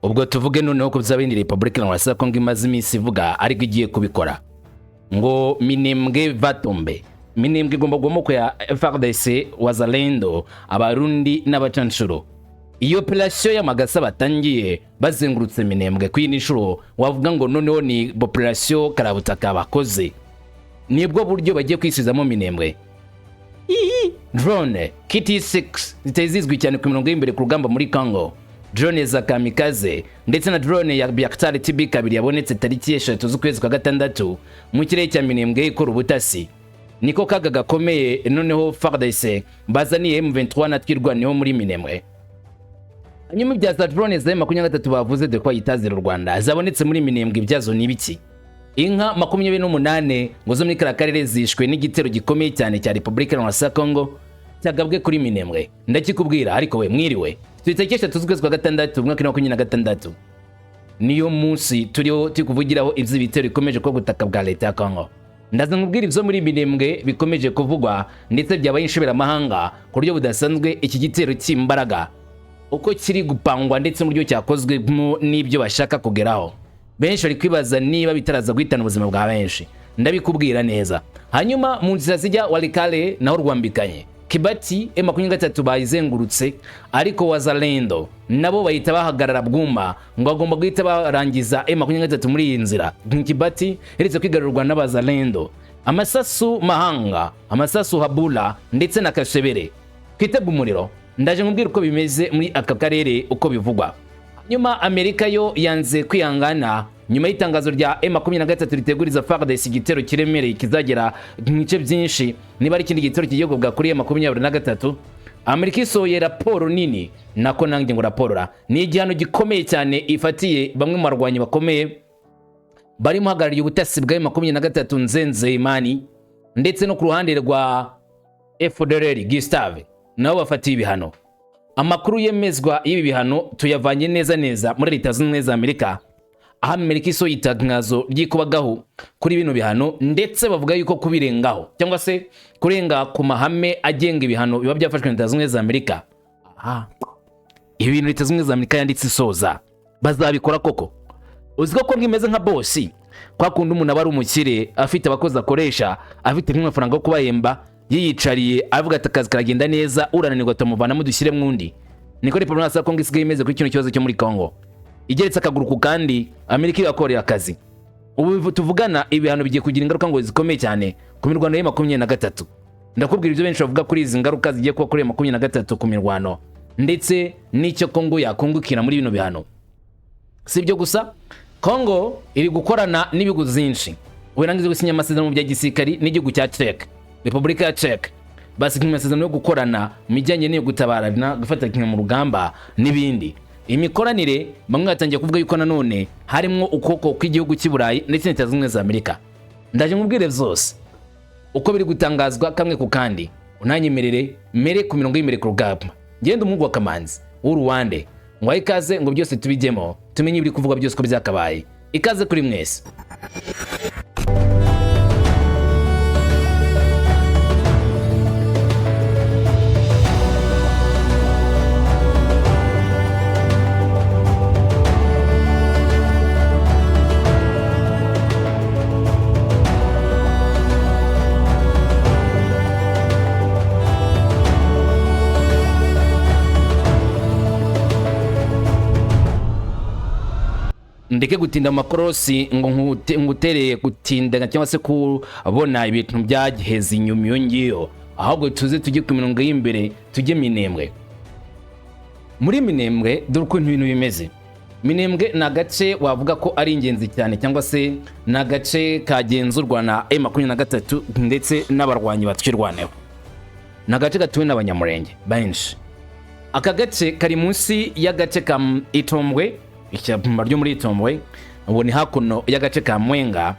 Ubwo tuvuge noneho ku by'abindi Repubulika Iharanira Kongo imaze iminsi ivuga ariko igiye kubikora, ngo Minembwe va tomber. Minembwe igomba kugwa ya FARDC, Wazalendo, Abarundi n'abacanshuro. Iyo operasiyo y'amagasa batangiye bazengurutse Minembwe ku yindi nshuro, wavuga ngo noneho ni operasiyo karabutaka bakoze, nibwo buryo bagiye kwisubizamo Minembwe. Drone KT6 zitari zizwi cyane ku mirongo y'imbere ku rugamba muri Congo, drone za kamikaze ndetse na drone ya Bayraktar TB2 yabonetse tariki 3 z'ukwezi kwa gatandatu mu kirere cya Minembwe ikora ubutasi, niko kaga gakomeye noneho FARDC bazaniye M23 na Twirwaneho muri Minembwe. Hanyuma ibya za drone za 23 bavuze, dore ko yitazira u Rwanda, zabonetse muri Minembwe, ibyazo ni ibiki? Inka 28 ngo zo muri kariya karere zishwe n'igitero gikomeye cyane cya Repubulika Iharanira Congo cyagabwe kuri Minembwe. Ndakikubwira. Ariko we mwiriwe, turi tariki 3 z'ukwezi kwa gatandatu umwaka wa 2026, niyo munsi turiho turi kuvugiraho iby'ibitero bikomeje kuba butaka bwa leta ya Congo. Ndaza nkubwira ibyo muri Minembwe bikomeje kuvugwa ndetse byabaye inshoberamahanga ku buryo budasanzwe. Iki gitero cy'imbaraga uko kiri gupangwa ndetse n'uburyo cyakozwemo n'ibyo bashaka kugeraho, benshi bari kwibaza niba bitaraza guhitana ubuzima bwa benshi. Ndabikubwira neza. Hanyuma mu nzira zijya Walikale naho rwambikanye Kibati, M23 bayizengurutse, ariko Wazalendo nabo bahita bahagarara bwuma ngo bagomba guhita barangiza M23 muri iyi nzira. Kibati iherutse kwigarurwa n'Abazalendo. Amasasu mahanga, amasasu Habula ndetse na Kashebere, twitega umuriro. Ndaje nkubwira uko bimeze muri aka karere uko bivugwa. Nyuma Amerika yo yanze kwihangana nyuma y'itangazo rya M23 riteguriza FARDC igitero kiremereye kizagera mu bice byinshi. Niba ari ikindi gitero kigiye kugabwa kuri M23, Amerika isohoye raporo nini, nako nanjye ngo raporo ra ni igihano gikomeye cyane ifatiye bamwe mu barwanyi bakomeye barimo uhagarariye ubutasi bwa M23 Nzenze Imani, ndetse no ku ruhande rwa FDLR Gustave nabo bafatiye ibihano. Amakuru yemezwa y'ibi bihano tuyavanye neza neza muri Leta Zunze Ubumwe za Amerika, aho Amerika isohoye itangazo ry'ikubagaho kuri bino bihano, ndetse bavuga yuko kubirengaho cyangwa se kurenga ku mahame agenga ibihano biba byafashwe na Leta Zunze Ubumwe za Amerika. Aha ibi bintu Leta Zunze Ubumwe za Amerika yanditse isoza, bazabikora koko? Uzi ko nk'imeze nka bosi, kwa kundi umuntu aba ari umukire, afite abakozi akoresha, afite nk'amafaranga yo kubahemba, yiyicariye avuga ati akazi karagenda neza, urananirwa tumuvanamo dushyiremo undi. Niko Repubulika ya Kongo isigaye imeze kuri kino kibazo cyo muri Kongo, igeretse akaguru ku kandi, Amerika igakorera akazi. Ubu tuvugana ibihano bigiye kugira ingaruka ngo zikomeye cyane ku mirwano ya 23. Ndakubwira ibyo benshi bavuga kuri izi ngaruka zigiye kuba kuri 23 ku mirwano, ndetse n'icyo Kongo yakungukira muri bino bihano. Si ibyo gusa, Kongo iri gukorana n'ibihugu byinshi. Uburangiza gusinya amasezerano mu bya gisirikari n'igihugu cya Czech, Repubulika ya Czech. Basinya amasezerano yo gukorana mu bijyanye n'iyo gutabarana, gufatanya mu rugamba n'ibindi. Imikoranire bamwe batangiye kuvuga yuko nanone harimo ukuboko kw'igihugu cy'i Burayi ndetse na Leta Zunze Ubumwe za Amerika. Ndaje nkubwire byose uko biri gutangazwa kamwe ku kandi. Unanyemerere mere ku mirongo y'imbere ku rugamba, ngende umuhungu wa Kamanzi w'uruwande ngo ikaze, ngo byose tubijyemo tumenye ibiri kuvugwa byose uko byakabaye. Ikaze kuri mwese. Ndeke gutinda mu makorosi ngo ngutereye gutinda cyangwa se kubona ibintu byagiheze inyuma iyo ngiyo, ahubwo tuze tujye ku mirongo y'imbere, tujye Minembwe. Muri Minembwe dore ukuntu ibintu bimeze. Minembwe ni agace wavuga ko ari ingenzi cyane, cyangwa se ni agace kagenzurwa na M23 ndetse n'abarwanyi batwirwaneho. Ni agace gatuwe n'Abanyamurenge benshi. Aka gace kari munsi y'agace ka Itombwe, ishyamba ryo muri Itombwe. Ubu ni hakuno y'agace ka Mwenga,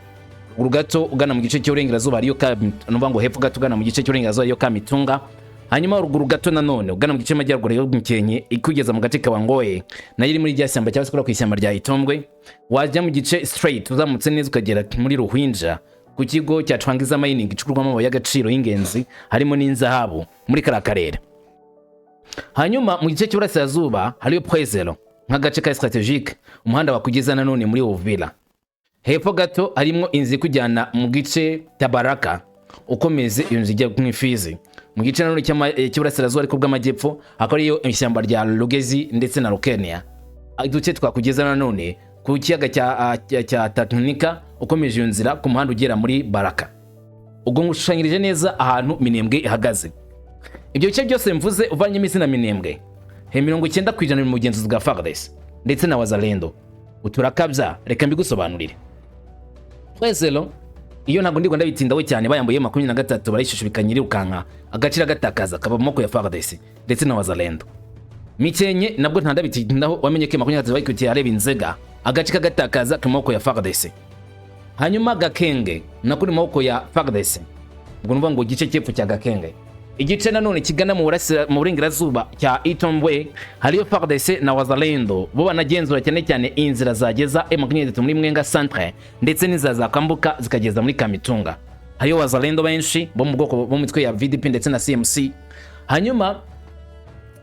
ruguru gato ugana mu gice cy'uburengerazuba hariyo ka numva ngo hepfo gato ugana mu gice cy'uburengerazuba hariyo ka Mitunga. Hanyuma ruguru gato nanone ugana mu gice cy'amajyaruguru yo Mukenke ikugeza mu gace ka Wangoye, nayo iri muri rya shyamba cyangwa se kuri ku ishyamba rya Itombwe. Wajya mu gice straight uzamutse neza ukagera muri Ruhwinja ku kigo cya Twangiza Mining gicukurwamo amabuye y'agaciro y'ingenzi harimo n'inzahabu muri kariya karere. Hanyuma mu gice cy'uburasirazuba hariyo Pwezero nk'agace ka stratégique, umuhanda wakugeza nanone muri Uvira. Hepfo gato harimo inzira ikujyana mu gice cya Baraka, ukomeze iyo nzu ijya mu Fizi. Mu gice nanone cy'iburasirazuba ariko bw'amajyepfo hakaba ariyo ishyamba rya Rugezi ndetse na Rukenia, uduce twakugeza nanone ku kiyaga cya Tanganyika, ukomeje iyo nzira ku muhanda ugera muri Baraka. Ubwo ngushushanyirije neza ahantu Minembwe ihagaze. Ibyo bice byose mvuze, uvanyemo izina Minembwe, he 90% mu bugenzuzi bwa FARDC ndetse na Wazalendo. Uturakabya, reka mbigusobanurire. Twezero iyo ntabwo ndigwa ndabitindaho cyane. Bayambuye 23, barayishushubikanya, irirukanka, agaciro agatakaza kaba mu maboko ya FARDC ndetse na Wazalendo. Mikenke nabwo nta ndabitindaho, wamenye ko 23 bayikutiye areba Inzega, agace kagatakaza ku maboko ya FARDC. Hanyuma Gakenge nako ni mu maboko ya FARDC, ubwo nuvuga ngo igice cy'epfo cya Gakenge. Igice nanone kigana mu burengerazuba cya Itombwe hariyo FARDC na Wazalendo, bo banagenzura cyane cyane inzira zageza M23 muri Mwenga centre ndetse n'inzira zakambuka zikageza muri Kamitunga. Hariyo Wazalendo benshi bo mu bwoko bo mu mitwe ya VDP ndetse na CMC. Hanyuma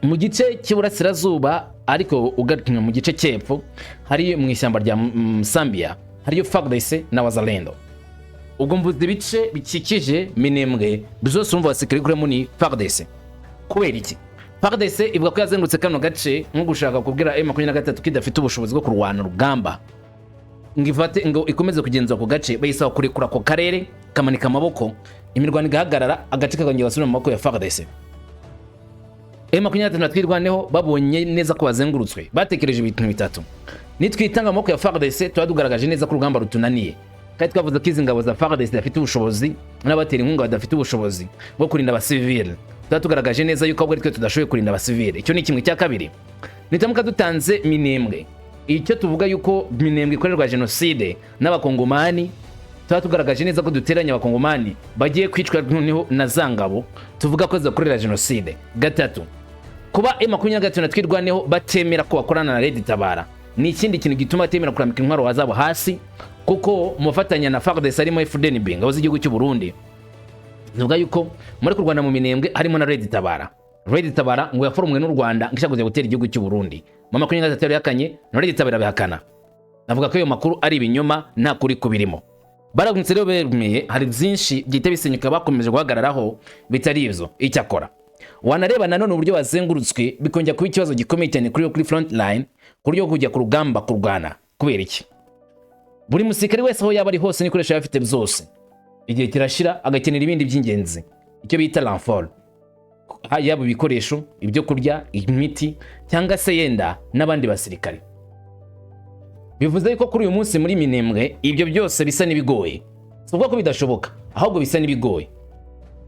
mu gice cy'iburasirazuba ariko ugaruka mu gice cy'epfo, hari mu ishyamba rya Sambia, hariyo FARDC na Wazalendo. Ubwo mvuze ibice bikikije Minembwe byose, urumva abasirikare kurimo ni FARDC. Kubera iki? FARDC ivuga ko yazengurutse kano gace nko gushaka kubwira M23 ko idafite ubushobozi bwo kurwana urugamba, ngo ifate, ngo ikomeze kugenzura ako gace. Bayisaba kurekura ako karere, kamanika amaboko, imirwano igahagarara, agace kakongera gasubira mu maboko ya FARDC. M23 na Twirwaneho babonye neza ko bazengurutswe, batekereje ibintu bitatu: nitwitanga amaboko ya FARDC, tuba tugaragaje neza ko urugamba rutunaniye, kandi twavuze ko izi ngabo za FARDC zidafite ubushobozi n'abatera inkunga badafite ubushobozi bwo kurinda abasivile, tuba tugaragaje neza yuko ahubwo ari twe tudashoboye kurinda abasivile. Icyo ni kimwe. Cya kabiri, nituramuka dutanze Minembwe, icyo tuvuga yuko Minembwe ikorerwa jenoside n'Abakongomani, tuba tugaragaje neza ko duteranya Abakongomani bagiye kwicwa noneho na za ngabo tuvuga ko zikorera jenoside. Gatatu, kuba M23 na Twirwaneho batemera ko bakorana na Red Tabara ni ikindi kintu gituma batemera kurambika intwaro zabo hasi, kuko mu bafatanya na FARDC harimo FDNB, ingabo z'igihugu cy'u Burundi. Tuvuga yuko muri kurwana mu Minembwe harimo na Red Tabara. Red Tabara ngo yaforomwe n'u Rwanda ngo ishaka kujya gutera igihugu cy'u Burundi. Mama 23 yahakanye na Red Tabara bihakana, avuga ko ayo makuru ari ibinyoma, nta kuri kubirimo. Baragumutse rero bemeye, hari byinshi byita bisenyuka bakomeje guhagararaho bitari ibyo. Icyakora wanareba nanone uburyo bazengurutswe, bikongera kuba ikibazo gikomeye cyane kuri front line, ku buryo kujya ku rugamba kurwana. Kubera iki? Buri musirikare wese aho yaba ari hose n'ibikoresho yaba afite byose, igihe kirashira agakenera ibindi by'ingenzi, icyo bita renfort, yaba ibikoresho, ibyo kurya, imiti cyangwa se yenda n'abandi basirikare. Bivuze ko kuri uyu munsi muri Minembwe ibyo byose bisa n'ibigoye. Si ukuvuga ko bidashoboka, ahubwo bisa n'ibigoye.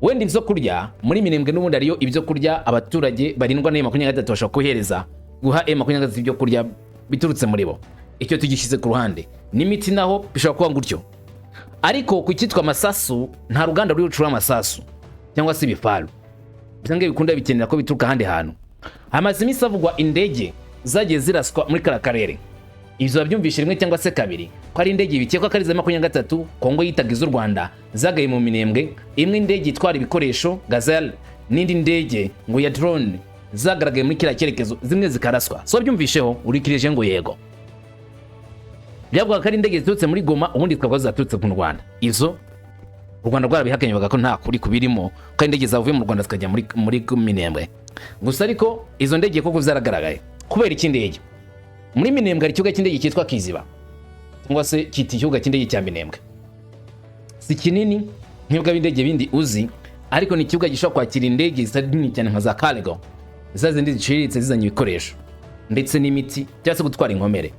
Wenda ibyo kurya muri Minembwe n'ubundi hariyo ibyo kurya, abaturage barindwa na 23 bashobora kohereza guha M23 ibyo kurya biturutse muri bo, icyo tugishyize ku ruhande. N'imiti naho bishobora kuba gutyo, ariko ku cyitwa amasasu, nta ruganda ruri rucura amasasu cyangwa se ibifaru bisa bikunda bikenera ko bituruka ahandi hantu. Hamaze iminsi havugwa indege zagiye ziraswa muri kariya karere. Ibyo babyumvishe rimwe cyangwa se kabiri, ko ari indege bikekwa ko ari iza 23 Kongo yitaga iz'u Rwanda zagaye mu Minembwe, imwe indege itwara ibikoresho Gazelle n'indi ndege ngo ya drone zagaragaye muri kiriya cyerekezo, zimwe zikaraswa. So byumvisheho urikirije ngo yego, byavuga ko ari indege ziturutse muri Goma, ubundi zikaba zaturutse mu Rwanda. Izo u Rwanda rwarabihakanye, bavuga ko nta kuri kubirimo, ko ari indege zavuye mu Rwanda zikajya muri Minembwe gusa. Ariko izo ndege koko zaragaragaye. Kubera iki ndege muri Minembwe? Hari ikibuga cy'indege cyitwa Kiziba, cyangwa se cyita ikibuga cy'indege cya Minembwe. Si kinini nk'ibibuga by'indege bindi uzi, ariko ni ikibuga gishobora kwakira indege zitari nini cyane nka za cargo, za zindi ziciriritse zizanye ibikoresho ndetse n'imiti cyangwa se gutwara inkomere.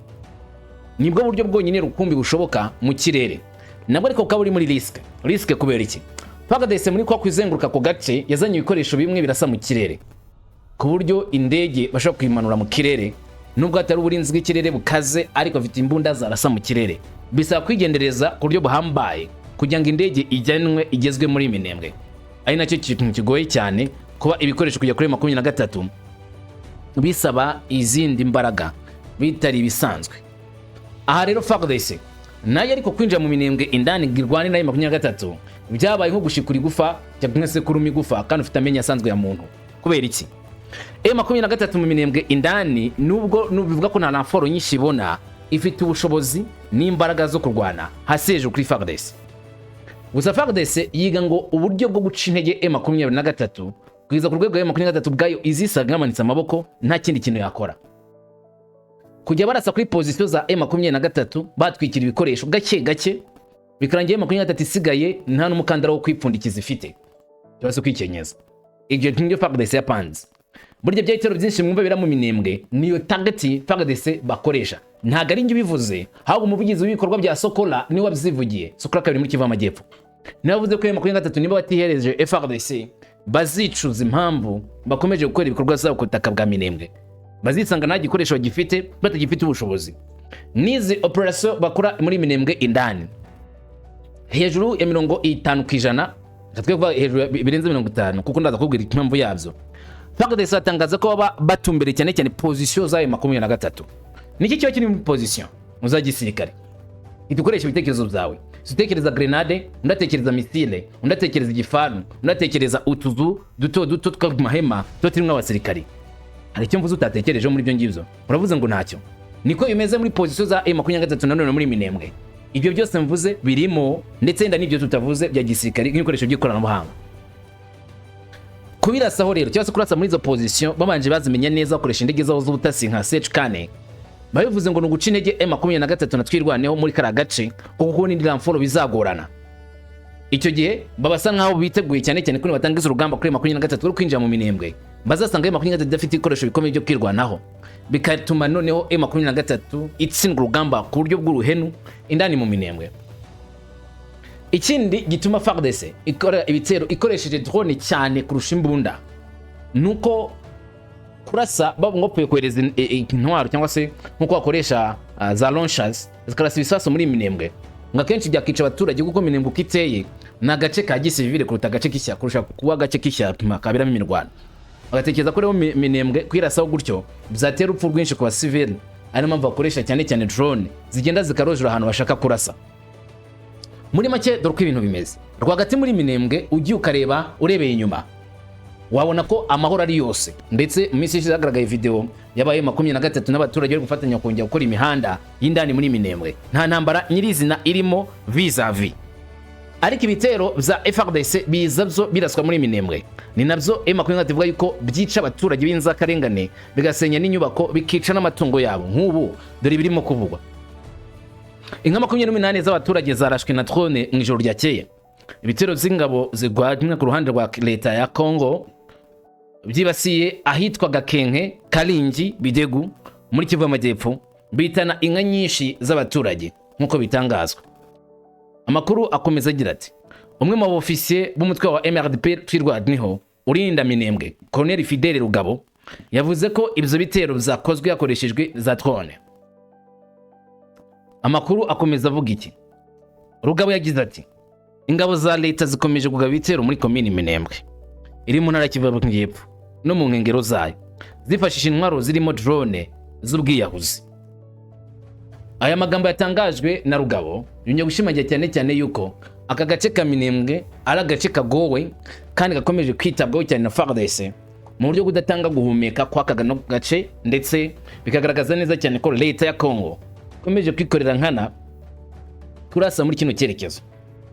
Nibwo buryo bwonyine rukumbi bushoboka mu kirere, nabwo ariko bukaba buri muri risque. Risque kubera iki? FARDC muri kwa kwizenguruka ako gace yazanye ibikoresho bimwe birasa mu kirere, ku buryo indege bashobora kuyimanura mu kirere, nubwo hatari uburinzi bw'ikirere bukaze, ariko bafite imbunda zarasa mu kirere. Bisaba kwigendereza ku buryo buhambaye kugira ngo indege ijyanwe igezwe muri Minembwe, ari nacyo kintu kigoye cyane, kuba ibikoresho kujya kuri 23 bisaba izindi mbaraga bitari ibisanzwe. Aha rero FARDC nayo ariko kwinjira mu Minembwe indani ngo irwane nayo 23 byabaye nko gushikura igufa cyangwa se kuruma igufa kandi ufite amenyo asanzwe ya muntu. Kubera iki? M23 mu Minembwe indani, nubwo bivuga ko nta renfort nyinshi ibona, ifite ubushobozi n'imbaraga zo kurwana hasi hejuru kuri FARDC. Gusa FARDC yiga ngo uburyo bwo guca intege M23 kugeza ku rwego M23 ubwayo izisaga yamanitse amaboko, nta kindi kintu yakora. Kujya barasa kuri position za M23, batwikira ibikoresho gake gake, bikarangira M23 isigaye nta n'umukandara wo kwipfundikiza ifite cyangwa se kwikenyeza. Ibyo ngibyo FARDC yapanze. Burya bya bitero byinshi mwumva bira mu Minembwe, niyo target FARDC bakoresha. Ntabwo ari njye ubivuze, ahubwo umuvugizi w'ibikorwa bya Sokola niwe wabyivugiye. Sokola kabiri muri Kivu y'Amajyepfo niwe wavuze ko M23 niba batihereje FARDC bazicuza impamvu bakomeje gukora ibikorwa zabo ku butaka bwa Minembwe, bazisanga nta gikoresho bagifite, batagifite ubushobozi. N'izi operation bakora muri Minembwe indani, hejuru ya 50%, twe kuvuga hejuru birenze 50, kuko ndaza kubwira impamvu yabyo. FARDC batangaza ko baba batumbereye cyane cyane position zayo 23. Niki kiba kiri muri position mu gisirikare? Itukoresha ibitekerezo byawe. Utekereza grenade, undi atekereza missile, undi atekereza igifaru, undi atekereza utuzu duto duto tw'amahema tuba turimo abasirikari. Hari icyo mvuze utatekereje muri ibyo ngibyo? Uravuze ngo ntacyo. Niko bimeze muri position za M23 nanone muri Minembwe. Ibyo byose mvuze birimo, ndetse wenda n'ibyo tutavuze bya gisirikare nk'ibikoresho by'ikoranabuhanga. Kubirasaho rero cyangwa se kurasa muri izo position babanje bazimenya neza, bakoresha indege zabo z'ubutasi nka CH-4, babivuze ngo ni uguca intege M23 na Twirwaneho muri kariya gace, kuko kubona indi renfort bizagorana. Icyo gihe babasa nkaho biteguye cyane cyane ko nibatangiza urugamba kuri M23 rwo kwinjira mu Minembwe, bazasanga M23 idafite ibikoresho bikomeye byo kwirwanaho, bigatuma noneho M23 itsindwa urugamba ku buryo bw'uruhenu indani mu Minembwe. Ikindi gituma FARDC ikora ibitero ikoresheje drone cyane kurusha imbunda nuko kurasa bapfuye kohereza intwaro cyangwa se nkuko bakoresha za launchers zikarasa ibisasu muri Minembwe, ngo akenshi byakica abaturage, kuko Minembwe uko iteye ni agace ka gisivile kuruta agace k'ishyamba, kurusha kuba agace k'ishyamba kaberamo imirwano. Bagatekereza ko rero Minembwe kwirasaho gutyo byatera urupfu rwinshi ku basivile, ari niyo mpamvu bakoresha cyane cyane drone zigenda zikarojora ahantu bashaka kurasa. Muri make, dore uko ibintu bimeze rwagati muri Minembwe. Ugiye ukareba urebeye inyuma, wabona ko amahoro ari yose. Ndetse mu minsi ishize hagaragaye video yabaye 23 n'abaturage bari gufatanya kongera gukora imihanda y'indani muri Minembwe. Nta ntambara nyirizina irimo vis-a-vis, ariko ibitero bya FARDC biza byo biraswa muri Minembwe, ni nabyo M23 ivuga yuko byica abaturage b'inzirakarengane, bigasenya n'inyubako, bikica n'amatungo yabo. Nk'ubu dore ibirimo kuvugwa: inka 28 z'abaturage zarashwe na drone mu ijoro ryakeye. Ibitero by'ingabo zirwanya ku ruhande rwa leta ya Congo byibasiye ahitwa Gakenke, Karingi, Bidegu muri Kivu y'Amajyepfo, bitana inka nyinshi z'abaturage nk'uko bitangazwa. Amakuru akomeza agira ati: "Umwe mu bofisiye b'umutwe wa MRDP Twirwaneho urinda Minembwe, Colonel Fidele Rugabo, yavuze ko ibyo bitero byakozwe hakoreshejwe za drone." Amakuru akomeza avuga iki? Rugabo yagize ati: "Ingabo za leta zikomeje kugaba ibitero muri komini Minembwe iri mu ntara ya Kivu y'Amajyepfo no mu nkengero zayo, zifashisha intwaro zirimo drone z'ubwiyahuzi." Aya magambo yatangajwe na Rugabo yongeye gushimangira cyane cyane yuko aka gace ka Minembwe ari agace kagowe kandi gakomeje kwitabwaho cyane na FARDC mu buryo kudatanga guhumeka kw'aka gace, ndetse bikagaragaza neza cyane ko leta ya Congo ikomeje kwikorera nkana kurasa muri kino cyerekezo,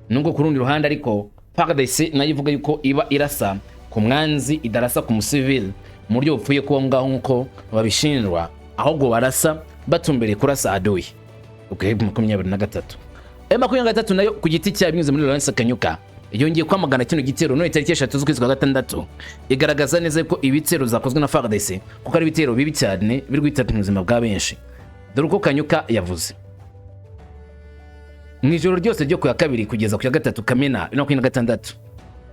nubwo ku rundi ruhande ariko FARDC nayo ivuga yuko iba irasa ku mwanzi, idarasa ku musivili mu buryo bupfuye kuba ngaho nk'uko babishinjwa, ahubwo barasa batumbereye kurasa aduyi. Ubwo 23, M23 nayo ku giti cyayo, binyuze muri Lawrence Kanyuka, yongeye kwamagana kino gitero none tariki 3 z'ukwezi kwa gatandatu, igaragaza neza ko ibitero zakozwe na FARDC kuko ari ibitero bibi cyane biri guhita mu buzima bwa benshi. Dore uko Kanyuka yavuze: "Mu ijoro ryose ryo ku ya kabiri kugeza ku ya gatatu Kamena 2026,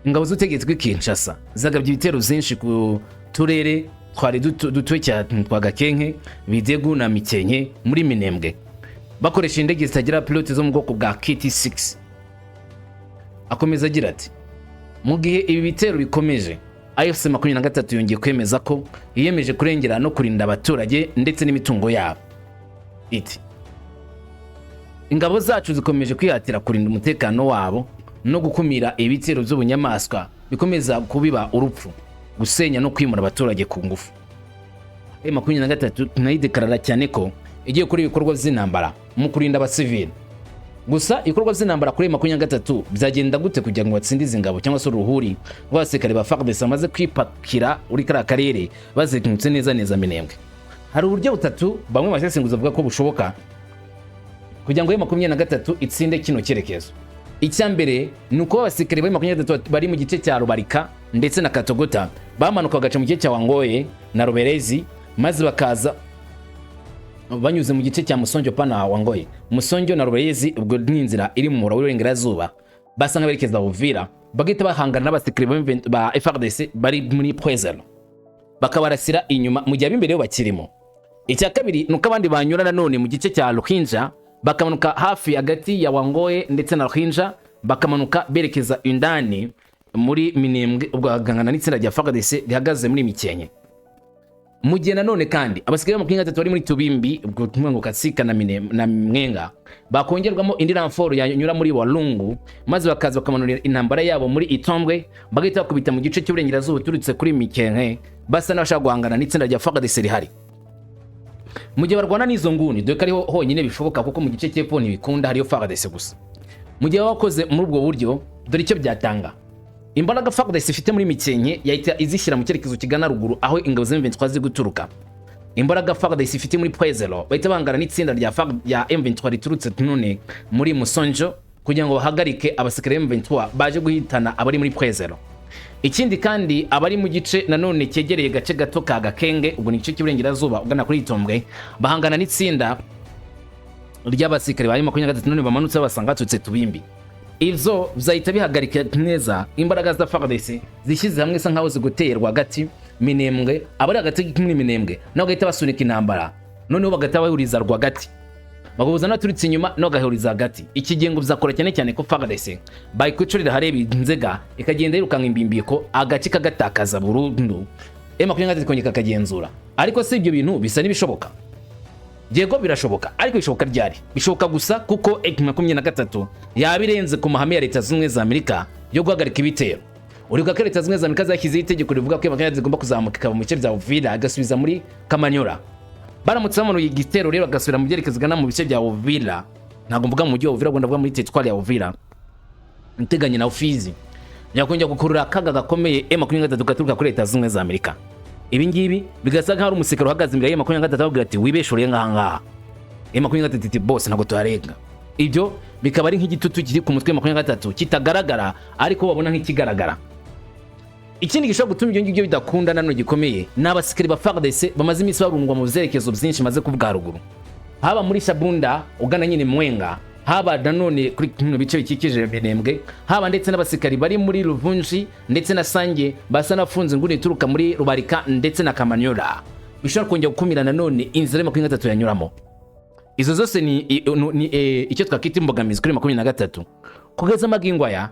ingabo z'ubutegetsi bw'i Kinshasa zagabye ibitero byinshi ku turere twari dutuwe cyane twa Gakenke, Bidegu na Mikenke muri Minembwe, bakoresha indege zitagira pilote zo mu bwoko bwa KT6." Akomeza agira ati: "Mu gihe ibi bitero bikomeje, AFC 23 yongeye kwemeza ko yiyemeje kurengera no kurinda abaturage ndetse n'imitungo yabo." Iti: "Ingabo zacu zikomeje kwihatira kurinda umutekano wabo no gukumira ibitero by'ubunyamaswa bikomeza kubiba urupfu." Gusenya no kwimura abaturage ku ngufu. M23 nayo idekarara cyane ko igiye kuri ibikorwa by'intambara mu kurinda abasivili. Gusa ibikorwa by'intambara kuri M23 byagenda gute kugira ngo batsinde izi ngabo cyangwa se uruhuri rw'abasirikare ba FARDC bamaze kwipakira uri kariya karere, bazengurutse neza neza Minembwe? Hari uburyo butatu bamwe mu basesenguzi bavuga ko bushoboka kugira ngo M23 itsinde kino cyerekezo. Icya mbere ni uko abasirikare ba M23 bari mu gice cya Rubarika ndetse na Katogota bamanuka bagaca mu gice cya Wangoye na Ruberezi, maze bakaza banyuze mu gice cya Musonjo pana Wangoye, Musonjo na Ruberezi. Ubwo ni inzira iri mu muhora w'iburengerazuba, basa nk'aberekeza Uvira, bagahita bahangana n'abasirikare ba FARDC bari muri Point Zéro, bakabarasira inyuma mu gihe ab'imbere bo bakirimo. Icya kabiri ni uko abandi banyura nanone mu gice cya Ruhinja, bakamanuka hafi hagati ya Wangoye ndetse na Ruhinja, bakamanuka berekeza indani muri Minembwe, ubwo bagangana n'itsinda rya FARDC rihagaze muri Mikenke. Mu gihe nanone kandi abasirikare ba 23 bari muri Tubimbi, ubwo tumwe ngo Kasika na Mine na Mwenga, bakongerwamo indi renfort yanyura muri Walungu, maze bakaza bakamanurira intambara yabo muri Itombwe, bagahita bakubita mu gice cy'uburengerazuba uturutse kuri Mikenke, basa n'abashaka guhangana n'itsinda rya FARDC rihari mu gihe barwana n'izo nguni, dore ko ariho honyine bishoboka, kuko mu gice cy'epfo ntibikunda, hariyo FARDC gusa. Mu gihe baba bakoze muri ubwo buryo, dore icyo byatanga: imbaraga FARDC ifite muri Mikenke yahita izishyira mu cyerekezo kigana ruguru aho ingabo za M23 ziri guturuka. Imbaraga FARDC ifite muri Point Zéro bahita bahangana n'itsinda rya M23 riturutse none muri Musonjo, kugira ngo bahagarike abasirikare M23 baje guhitana abari muri Point Zéro. Ikindi kandi, abari mu gice nanone cyegereye gace gato ka Gakenge, ubwo ni igice cy'iburengerazuba ugana kuri Itombwe, bahangana n'itsinda ry'abasirikare ba 23 none bamanutse babasanga baturutse Tubimbi. Ivyo vyahita bihagarika neza imbaraga za FARDC zishyize hamwe, isa nkaho zigoteye rwagati Minembwe. Abari hagati muri Minembwe nabo bagahita basunika intambara, noneho bagahita bahuriza rwagati, bagahuza n'abaturutse inyuma, no bagahuriza hagati. Iki gihe ngo bizakora cyane cyane ko FARDC bayikwicarira hareba inzega, ikagenda yirukanka imbimbiko, agace kagatakaza burundu, M23 ikongera kakagenzura. Ariko si ibyo bintu bisa n'ibishoboka? Yego, birashoboka. Ariko bishoboka ryari? Bishoboka gusa kuko M23 yaba irenze ku mahame ya Leta Zunze Ubumwe za Amerika yo guhagarika ibitero. Uribuka ko Leta Zunze Ubumwe za Amerika zashyizeho itegeko rivuga ko M23 zigomba kuzamuka ikava mu bice bya Uvira, igasubiza muri Kamanyola. Baramutse bamanuye igitero rero, bagasubira mu byerekezo bigana mu bice bya Uvira, ntabwo mvuga mu mujyi wa Uvira, ahubwo ndavuga muri teritwari ya Uvira iteganye na Fizi, byakongera gukurura akaga gakomeye M23 gaturuka kuri Leta Zunze Ubumwe za Amerika. Ibi ngibi bigasa nkaho ari umusirikare uhagaze imbere ya M23 ababwira ati: "Wibeshe ngaha ngaha." M23 iti: "Bose ntabwo tuharenga." Ibyo bikaba ari nk'igitutu kiri ku mutwe wa 23 kitagaragara, ariko babona nk'ikigaragara. Ikindi gishobora gutuma ibyo ngibyo bidakunda nanone gikomeye ni abasirikare ba FARDC bamaze iminsi barungwa mu byerekezo byinshi maze kuvuga haruguru, haba muri Shabunda ugana nyine Mwenga, haba nanone kuri bino bice bikikije Minembwe, haba ndetse n'abasirikari bari muri Ruvunji ndetse na Sange, basa n'abafunze inguni ituruka muri Rubarika ndetse na Kamanyola, bishobora kongera gukumira nanone inzira ya 23 yanyuramo. Izo zose ni icyo twakwita imbogamizi kuri 23. Kugeza amagingo aya,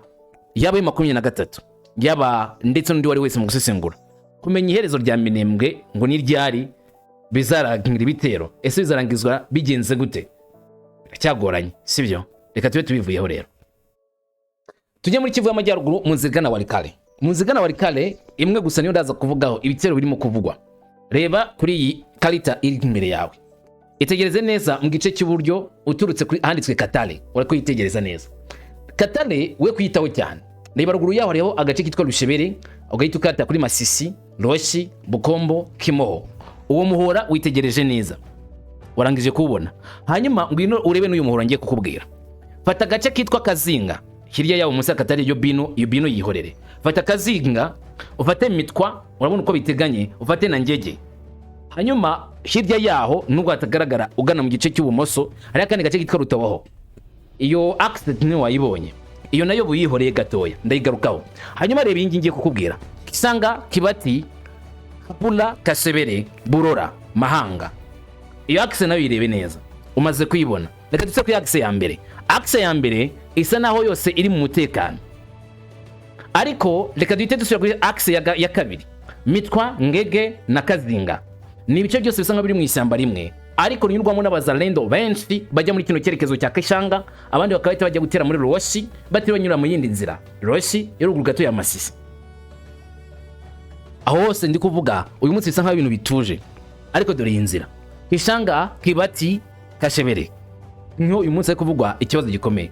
yaba ayo 23, yaba ndetse n'undi uwo ari wese mu gusesengura, kumenya iherezo rya Minembwe ngo ni ryari bizarangira ibitero, ese bizarangizwa bigenze gute, biracyagoranye, sibyo? Reka tube tubivuyeho rero, tujye muri Kivu y'Amajyaruguru, mu nzira igana Walikale. Mu nzira igana Walikale imwe gusa niyo ndaza kuvugaho ibitero birimo kuvugwa. Reba kuri iyi karita iri imbere yawe, itegereze neza mu gice cy'iburyo uturutse kuri ahanditswe Katale. Uri kuyitegereza neza Katale, we kuyitaho cyane. Reba ruguru yaho, hariho agace kitwa Rushebere, ugahita ukata kuri Masisi, Roshi, Bukombo, Kimoho. Uwo muhora witegereje neza, warangije kuwubona? Hanyuma ngwino urebe n'uyu muhora ngiye kukubwira. Fata agace kitwa Kazinga hirya yawo munsi y'akatari, iyo bino, iyo bino yihorere. Fata Kazinga, ufate Mitwa, urabona uko biteganye, ufate na Ngege. Hanyuma hirya yaho, nubwo hatagaragara, ugana mu gice cy'ubumoso hari akandi gace kitwa Rutabaho. Iyo accident niyo wayibonye, iyo nayo buyihoreye gatoya, ndayigarukaho. Hanyuma reba iyi ngiyi ngiye kukubwira: Kisanga, Kibati, Kapula, Kasebere, Burora, Mahanga. Iyo axe nayo yirebe neza. Umaze kuyibona? Reka duse kuri axe ya mbere. Axe ya mbere isa naho yose iri mu mutekano, ariko reka duhite dusubira kuri axe ya kabiri: Mitwa, Ngege na Kazinga. Ni ibice byose bisa nkaho biri mu ishyamba rimwe, ariko rinyurwamo n'abazalendo benshi bajya muri kino cyerekezo cya Kishanga, abandi bakaba bahita bajya gutera muri Roshi batiriwe banyura mu yindi nzira, Roshi yo ruguru gato ya Masisi. Aho hose ndi kuvuga uyu munsi bisa nk'aho ibintu bituje, ariko dore iyi nzira Kishanga, Kibati, Kashebere niho uyu munsi hari kuvugwa ikibazo gikomeye.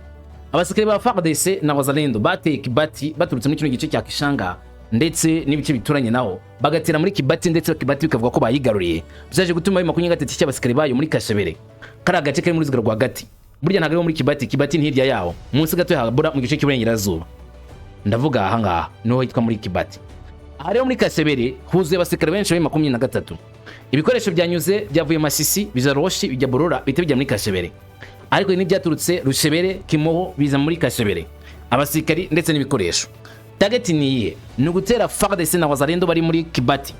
Abasirikare ba FARDC na Wazalendo bateye Kibati baturutse muri kino gice cya Kishanga ndetse n'ibice bituranye naho, bagatera muri Kibati, ndetse Kibati bikavuga ko bayigaruriye. Byaje gutuma M23 cy'abasirikare bayo muri Kashebere, kari agace kari muri Ruziga rwagati. Burya ntabwo ari muri Kibati, Kibati ni hirya yaho munsi gato ya Habura mu gice cy'uburengerazuba. Ndavuga aha ngaha niho hitwa muri Kibati. Aha rero muri Kashebere huzuye abasirikare benshi ba 23. Ibikoresho byanyuze byavuye Masisi, biza Roshi, bijya Burora, bihita bijya muri Kashebere, ariko n'ibyaturutse Rushebere, Kimoho biza muri Kashebere, abasirikari ndetse n'ibikoresho. Target ni iyihe? Ni ugutera FARDC na Wazalendo bari muri Kibati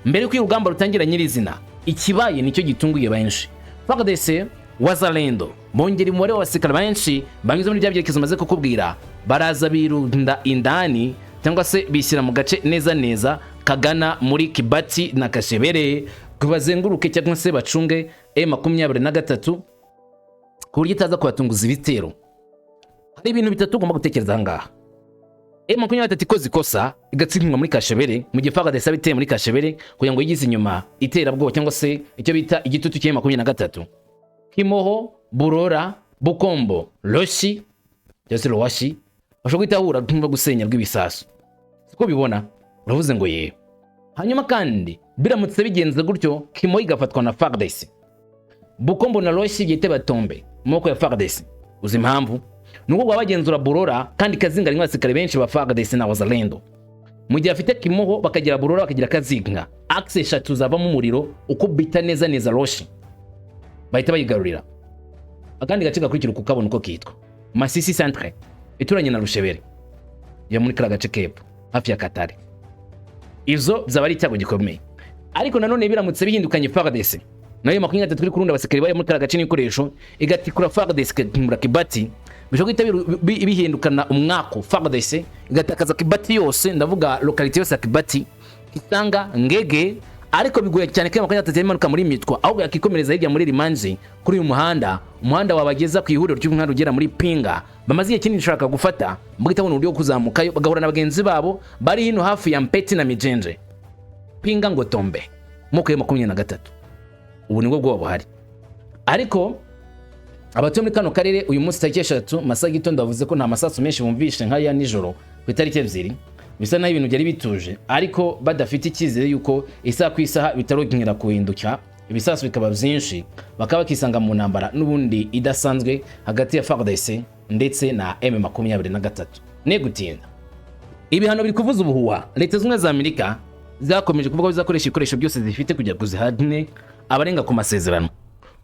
mbere y'uko urugamba rutangira nyirizina. Ikibaye nicyo gitunguye benshi: FARDC, Wazalendo bongera umubare w'abasirikare benshi banyuze muri bya byerekezo maze kukubwira, baraza birunda indani cyangwa se bishyira mu gace neza neza kagana muri Kibati na Kashebere, bazenguruke cyangwa se bacunge M23 ku buryo itaza kubatunguza ibitero. Hari ibintu bitatu ugomba gutekereza aha ngaha. M23 ikoze ikosa igatsindwa muri Kashebere, mu gihe FARDC iteye muri Kashebere kugira ngo yigize inyuma iterabwoba cyangwa se icyo bita igitutu cya M23, Kimoho, Burora, Bukombo, Roshi cyangwa se Rowashi bashobora guhita bahura no gusenya rw'ibisasu. Siko bibona? Uravuze ngo yewe. Hanyuma kandi biramutse bigenze gutyo, Kimoho igafatwa na FARDC, Bukombo na Roshi byite batombe mu maboko ya FARDC. Uzi impamvu? Ni uko bagenzura Burora, kandi Kazinga rimwe abasirikare benshi ba FARDC na Wazalendo. Mu gihe afite Kimoho, bakagira Burora, bakagira Kazinga, axe eshatu zavamo umuriro ukubita neza neza Roshi, bahita bayigarurira. Akandi gace gakurikira ukabona uko kitwa Masisi Centre, ituranye na Rushebere yo muri kariya gace kepfo hafi ya Katare. Izo byaba ari icyago gikomeye. Ariko nanone biramutse bihindukanye, FARDC nayo 23 iri kurunda abasirikare bari muri kariya gace n'ibikoresho, igatikura FARDC ikagimura Kibati, bishobora guhita bihindukana umwako, FARDC igatakaza Kibati yose, ndavuga localité yose ya Kibati, Kisanga, Ngege. Ariko bigoye cyane ko 23 imanuka muri Mitwa, ahubwo yakikomereza hirya muri Limanzi kuri uyu muhanda, umuhanda wabageza ku ihuriro ry'umuhanda ugera muri Pinga bamaze igihe kinini bashaka gufata, bagahita babona uburyo bwo kuzamukayo, bagahura na bagenzi babo bari hino hafi ya Mpeti na Mijenje, Pinga ngo Tombe moko ya 23. Ubu nibwo bwoba buhari. Ariko abatuye muri kano karere uyu munsi tariki 3 masaha y'igitondo bavuze ko nta masasu menshi bumvishe nk'aya nijoro ku itariki 2. Bisa naho ibintu byari bituje, ariko badafite icyizere yuko isaha ku isaha bitarongera kuhinduka, ibisasu bikaba byinshi, bakaba bakisanga mu ntambara n'ubundi idasanzwe hagati ya FARDC ndetse na M23. Ne gutinda, ibihano biri kuvuza ubuhuha. Leta Zunze Ubumwe za Amerika zakomeje kuvuga ko zizakoresha ibikoresho byose zifite kugira ngo zihane abarenga ku masezerano.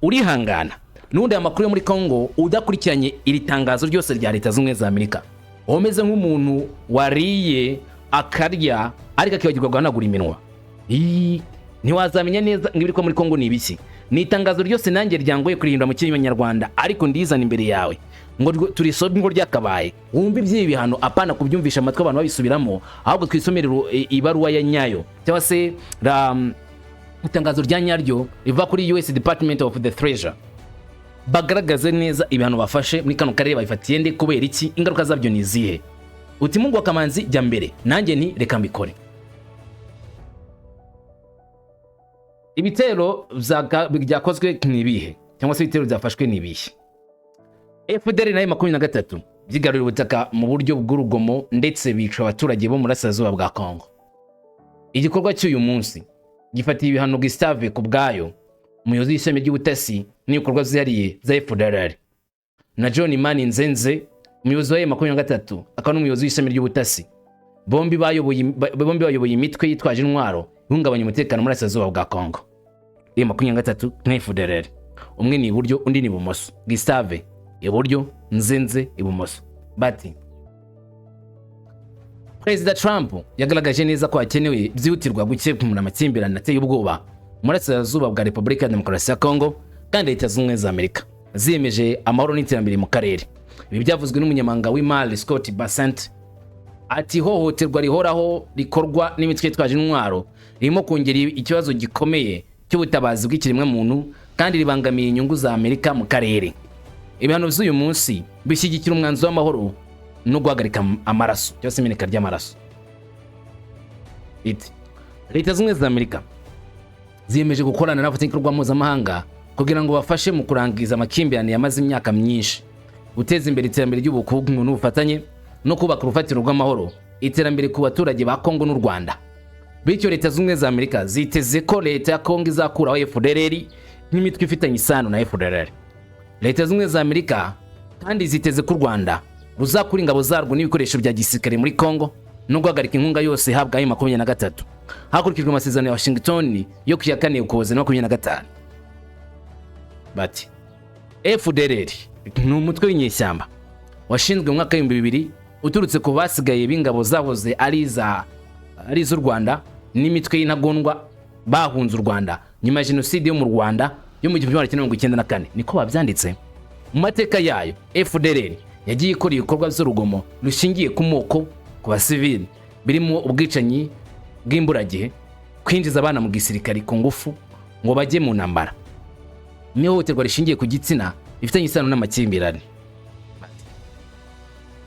Urihangana n'ubundi aya makuru yo muri Congo, udakurikiranye iri tangazo ryose rya Leta Zunze Ubumwe za Amerika, umeze nk'umuntu wariye akarya ariko akibagirwa guhanagura iminwa. Ii, ntiwazamenya neza ngo ibiri kuba muri Congo ni ibiki. Ni itangazo ryose nanjye ryangoye kurihindura mu Kinyarwanda, ariko ndizana imbere yawe ngo turisome ngo ryakabaye, wumve iby'ibi bihano, apana kubyumvisha amatwi abantu babisubiramo, ahubwo twisomere ibaruwa ya nyayo cyangwa se itangazo rya nyaryo riva kuri US Department of the Treasury, bagaragaze neza ibihano bafashe muri kano karere, babifatiye nde, kubera iki, ingaruka zabyo ni izihe. Uti Mungu wa Kamanzi jya mbere, nanjye nti reka mbikore. Ibitero byakozwe ni ibihe, cyangwa se ibitero byafashwe ni ibihe? FDLR nayo 23 byigaruriye ubutaka mu buryo bw'urugomo ndetse bica abaturage bo mu burasirazuba bwa Congo. Igikorwa cy'uyu munsi gifatiye ibihano Gustave Kubwayo, umuyobozi w'ishami ry'ubutasi n'ibikorwa byihariye bya FDLR, na John Mani Nzenze, umuyobozi wa 23 akaba n'umuyobozi w'ishami ry'ubutasi. Bombi bayoboye imitwe yitwaje intwaro ihungabanya umutekano muri burasirazuba bwa Congo. 23 na FDLR, umwe ni iburyo, undi ni ibumoso. Gustave iburyo, Nzenze ibumoso. Bati Perezida Trump yagaragaje neza ko hakenewe byihutirwa gukemura amakimbirane ateye ubwoba mu burasirazuba bwa Repubulika ya Demokarasi ya Congo, kandi Leta Zunze Ubumwe za Amerika ziyemeje amahoro n'iterambere mu karere. Ibi byavuzwe n'umunyamabanga w'imari Scott Bessent. Ati ihohoterwa rihoraho rikorwa n'imitwe yitwaje intwaro ririmo kongera ikibazo gikomeye cy'ubutabazi bw'ikiremwamuntu kandi ribangamiye inyungu za Amerika mu karere. Ibihano by'uyu munsi bishyigikira umwanzuro w'amahoro no guhagarika amaraso cyangwa se imeneka ry'amaraso. Iti Leta Zunze Ubumwe za Amerika ziyemeje gukorana n'abafatanyabikorwa mpuzamahanga kugira ngo bafashe mu kurangiza amakimbirane yamaze imyaka myinshi, guteza imbere iterambere ry'ubukungu n'ubufatanye, no kubaka urufatiro rw'amahoro, iterambere ku baturage ba Kongo n'u Rwanda. Bityo Leta Zunze Ubumwe za Amerika ziteze ko leta ya Kongo izakuraho FDLR nk'imitwe ifitanye isano na FDLR. Leta Zunze Ubumwe za Amerika kandi ziteze ko u Rwanda ruzakura ingabo zarwo n'ibikoresho bya gisirikare muri Kongo no guhagarika inkunga yose ihabwa M23, hakurikijwe amasezerano ya Washington yo ku ya 4 Ukuboza 25. Bati FDLR ni umutwe w'inyeshyamba washinzwe mu mwaka w'2000, uturutse ku basigaye b'ingabo zahoze ari iz'u Rwanda n'imitwe y'intagondwa bahunze u Rwanda nyuma ya jenoside yo mu Rwanda yo mu 1994, niko babyanditse. Mu mateka yayo, FDLR yagiye ikora ibikorwa by'urugomo rushingiye ku moko ku basivili, birimo ubwicanyi bw'imburagihe, kwinjiza abana mu gisirikari ku ngufu ngo bajye mu ntambara, n'ihohoterwa rishingiye ku gitsina rifitanye isano n'amakimbirane.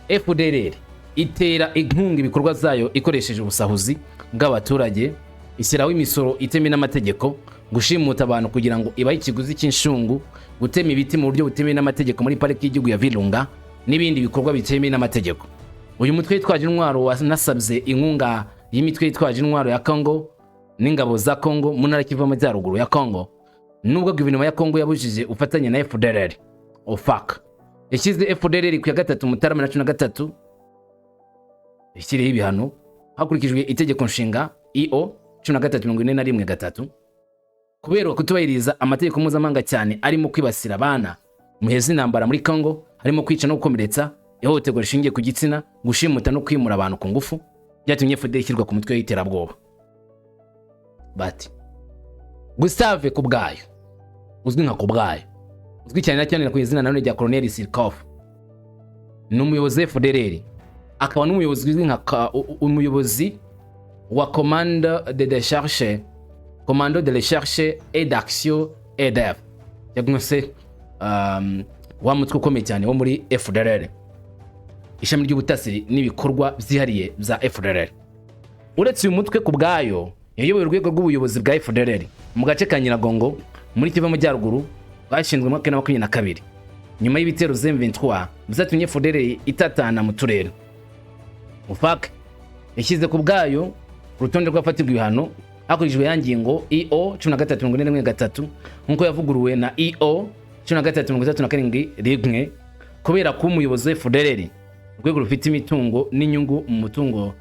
FDLR itera inkunga ibikorwa zayo ikoresheje ubusahuzi bw'abaturage, ishyiraho imisoro itemewe n'amategeko, gushimuta abantu kugira ngo ibahe ikiguzi cy'inshungu, gutema ibiti mu buryo butemewe n'amategeko muri Pariki y'Igihugu ya Virunga n'ibindi bikorwa bitemewe n'amategeko. Uyu mutwe witwaje intwaro wanasabye inkunga y'imitwe yitwaje intwaro ya Congo n'ingabo za Congo mu ntara Kivu y'Amajyaruguru ya Congo, nubwo guverinoma ya Congo yabujije ubufatanye na FDLR. OFAC yashyize FDLR ku ya 3 Mutarama 2013, ishyiriyeho ibihano hakurikijwe itegeko nshinga IO 1341-3, kubera kutubahiriza amategeko mpuzamahanga, cyane arimo kwibasira abana mu bihe z'intambara muri Congo, harimo kwica no gukomeretsa, ihohoterwa rishingiye ku gitsina, gushimuta no kwimura abantu ku ngufu. Byatumye FDLR ishyirwa ku mutwe w'iterabwoba. Bati Gustave Kubwayo, uzwi nka Kubwayo, uzwi cyane cyane ku izina nanone rya Colonel Sirkov, ni umuyobozi wa FDLR, akaba n'umuyobozi uzwi nka umuyobozi wa commando de recherche et d'action EDF, cyangwa se wa mutwe ukomeye cyane wo muri FDLR, ishami ry'ubutasi n'ibikorwa byihariye bya FDLR. Uretse uyu mutwe, ku bwayo yayoboye urwego rw'ubuyobozi bwa FDLR mu gace ka Nyiragongo muri Kivu y'Amajyaruguru, bwashinzwe mu mwaka wa 2022 nyuma y'ibitero M23 byatumye FDLR itatana mu turere. OFAC yashyize ku bwayo urutonde rw'abafatirwa ibihano hakurikijwe ya ngingo IO 1341-3, nk'uko yavuguruwe na IO 1337-1, kubera kuba umuyobozi wa FDLR, urwego rufite imitungo n'inyungu mu mutungo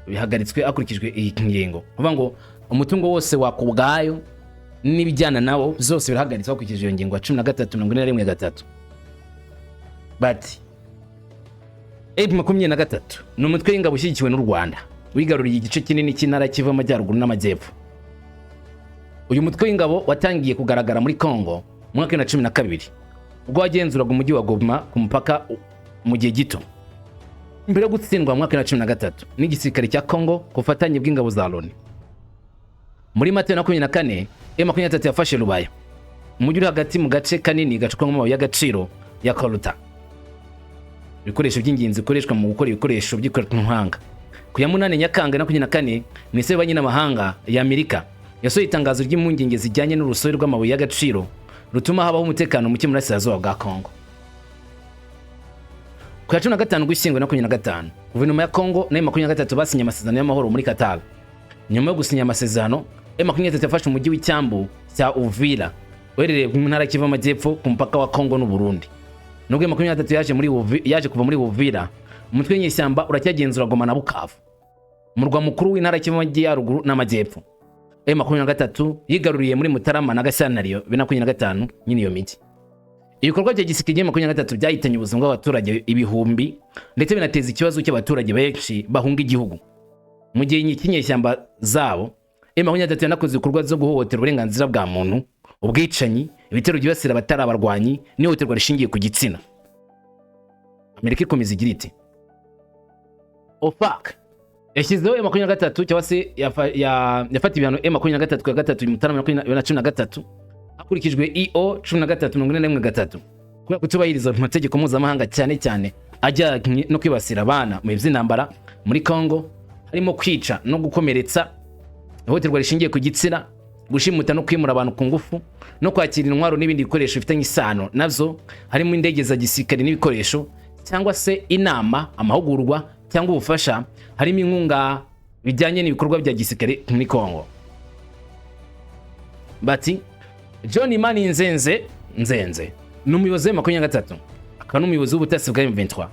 bihagaritswe hakurikijwe iyi ngingo. Kuvuga ngo umutungo wose wa Kubwayo n'ibijyana nawo byose birahagaritswe hakurikijwe iyo ngingo ya 1341-3. Bati M23 ni umutwe w'ingabo ushyigikiwe n'u Rwanda, wigaruriye igice kinini cy'intara Kivu Amajyaruguru n'Amajyepfo. Uyu mutwe w'ingabo watangiye kugaragara muri Congo mu mwaka wa 2012, ubwo wagenzuraga umujyi wa Goma ku mupaka mu gihe gito, mbere yo gutsindwa mu mwaka wa 2013 n'igisirikare cya Congo ku bufatanye bw'ingabo za Loni. Muri Mata 24, M23 yafashe Rubaya, umujyi uri hagati mu gace kanini gacukwamo amabuye y'agaciro ya coltan, ibikoresho by'ingenzi bikoreshwa mu gukora ibikoresho by'ikoranabuhanga. Ku ya 8 Nyakanga 24, Minisiteri y'Ububanyi n'Amahanga ya Amerika yasohoye itangazo ry'impungenge zijyanye n'urusobe rw'amabuye y'agaciro rutuma habaho umutekano muke mu burasirazuba bwa Congo. Ku ya 15 Ugushyingo 25, guverinoma ya Congo na M23 basinye amasezerano y'amahoro muri Qatar. Nyuma yo gusinya amasezerano, M23 yafashe umujyi w'icyambu cya Uvira uherereye mu ntara Kivu Amajyepfo ku mupaka wa Congo n'u Burundi. Nubwo M23 yaje kuva muri Uvira, umutwe w'inyeshyamba uracyagenzura Goma na Bukavu, umurwa mukuru w'intara Kivu Amajyaruguru n'Amajyepfo. M23 yigaruriye muri Mutarama na Gashyantare 2025 nyine iyo mijyi. Ibikorwa bya gisirikare M23 byahitanye ubuzima bw'abaturage ibihumbi, ndetse binateza ikibazo cy'abaturage benshi bahunga igihugu. Mu gihe cy'inyeshyamba zabo, M23 yanakoze ibikorwa byo guhohotera uburenganzira bwa muntu, ubwicanyi, ibitero byibasira abatari abarwanyi n'ihohoterwa rishingiye ku gitsina. Amerika ikomeza igira iti OFAC yashyizeho M23, cyangwa se yafatiye ibihano M23 ku ya 3 Mutarama 2013, hakurikijwe IO 1341-3, kubera kutubahiriza amategeko mpuzamahanga, cyane cyane ajyanye no kwibasira abana mu bihe by'intambara muri Congo, harimo kwica no gukomeretsa. ihohoterwa rishingiye ku gitsina, gushimuta no kwimura abantu ku ngufu, no kwakira intwaro n'ibindi bikoresho bifitanye isano nazo, harimo indege za gisirikare n'ibikoresho, cyangwa se inama, amahugurwa cyangwa ubufasha, harimo inkunga bijyanye n'ibikorwa bya gisirikare muri Congo. Bati John Imani Nzenze Nzenze ni umuyobozi wa 23, akaba n'umuyobozi w'ubutasi bwa M23.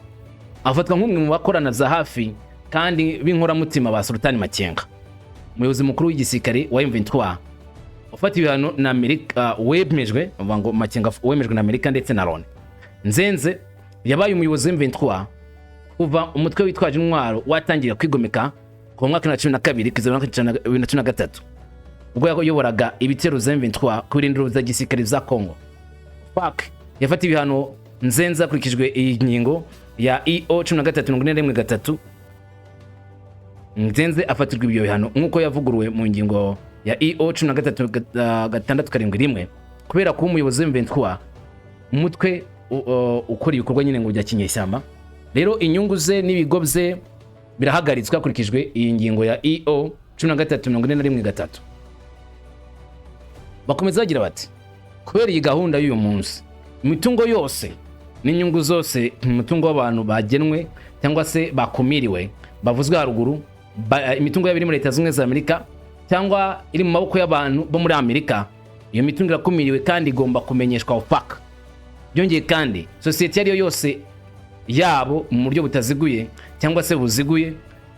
Afatwa nk'umwe mu bakorana za hafi kandi b'inkoramutima ba Sultani Makenga, umuyobozi mukuru w'igisirikare wa M23 ufata ibihano na Amerika, wemejwe, bavuga ngo Makenga wemejwe na Amerika ndetse na Loni. Nzenze yabaye umuyobozi wa M23 kuva umutwe witwaje intwaro watangira kwigomeka ku mwaka wa 2012 kugeza mu mwaka wa 2013, ubwo yayoboraga ibitero za M23 ku birindiro bya gisirikare za Congo. FAC yafatiwe ibihano Nzenze hakurikijwe iyi ngingo ya EO 1341.3. Nzenze afatirwa ibyo bihano nk'uko yavuguruwe mu ngingo ya EO 13.671 kubera kuba umuyobozi wa M23, umutwe ukora ibikorwa nyine ngo bya kinyeshyamba. Rero inyungu ze n'ibigo bye birahagaritswe hakurikijwe iyi ngingo ya EO 1341.3. Bakomeza bagira bati kubera iyi gahunda y'uyu munsi, imitungo yose n'inyungu zose, umutungo w'abantu bagenwe cyangwa se bakumiriwe bavuzwe haruguru, imitungo yabo iri muri Leta Zunze Ubumwe za Amerika cyangwa iri mu maboko y'abantu bo muri Amerika, iyo mitungo irakumiriwe kandi igomba kumenyeshwa OFAC. Byongeye kandi, sosiyete iyo ari yo yose yabo mu buryo butaziguye cyangwa se buziguye,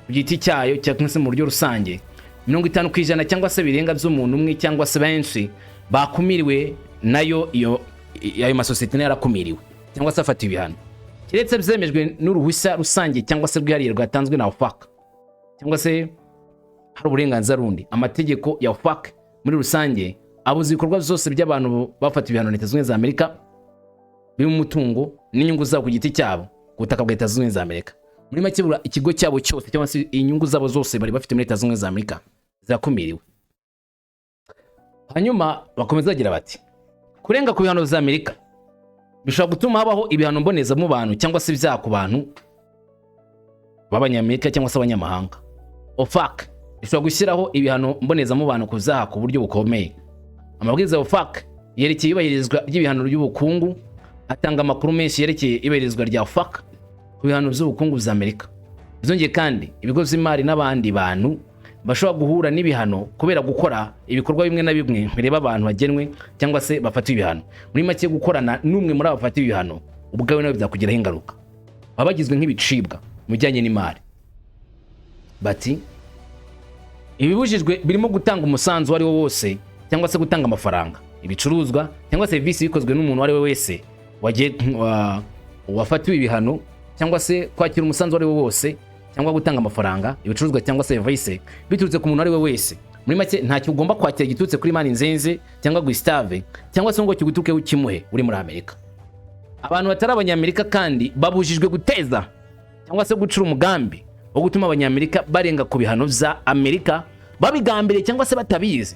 ku giti cyayo cyangwa se mu buryo rusange, 50% cyangwa se birenga by'umuntu umwe cyangwa se benshi bakumiriwe nayo, iyo ayo masosiyete nayo yarakumiriwe cyangwa se afata ibihano, keretse byemejwe n'uruhushya rusange cyangwa se rwihariye rwatanzwe na OFAC cyangwa se hari uburenganzira rundi. Amategeko ya OFAC muri rusange abuza ibikorwa byose by'abantu bafata ibihano Leta Zunze Ubumwe za Amerika birimo umutungo n'inyungu zabo ku giti cyabo ku butaka bwa Leta Zunze Ubumwe za Amerika. Muri make, bura ikigo cyabo cyose cyangwa se inyungu zabo zose bari bafite muri Leta Zunze Ubumwe za Amerika zirakumiriwe. Hanyuma bakomeza bagira bati kurenga ku bihano bya Amerika bishobora gutuma habaho ibihano mbonezamubano cyangwa se ibyaha ku bantu b'Abanyamerika cyangwa se abanyamahanga. OFAC ishobora gushyiraho ibihano mbonezamubano ku byaha ku buryo bukomeye. Amabwiriza ya OFAC yerekeye iyubahirizwa ry'ibihano by'ubukungu atanga amakuru menshi yerekeye iyubahirizwa rya OFAC ku bihano by'ubukungu bya Amerika. Byongeye kandi, ibigo by'imari n'abandi bantu bashobora guhura n'ibihano kubera gukora ibikorwa bimwe na bimwe bireba abantu bagenwe cyangwa se bafatiwe ibihano. Muri make, gukorana n'umwe muri abo bafatiwe ibihano ubwawe nawe byakugiraho ingaruka, baba bagizwe nk'ibicibwa mu bijyanye n'imari. Bati ibibujijwe birimo gutanga umusanzu uwo ari wo wose cyangwa se gutanga amafaranga, ibicuruzwa cyangwa serivisi bikozwe n'umuntu uwo ari we wese wafatiwe ibihano, cyangwa se kwakira umusanzu uwo ari wo wose cyangwa gutanga amafaranga, ibicuruzwa cyangwa serivisi biturutse ku muntu uwo ari we wese. Muri make, ntacyo ugomba kwakira giturutse kuri Mani Nzenze cyangwa Gustave, cyangwa se ngo kiguturukeho ukimuhe uri muri Amerika. Abantu batari Abanyamerika kandi babujijwe guteza cyangwa se gucura umugambi wo gutuma Abanyamerika barenga ku bihano bya Amerika babigambiriye cyangwa se batabizi,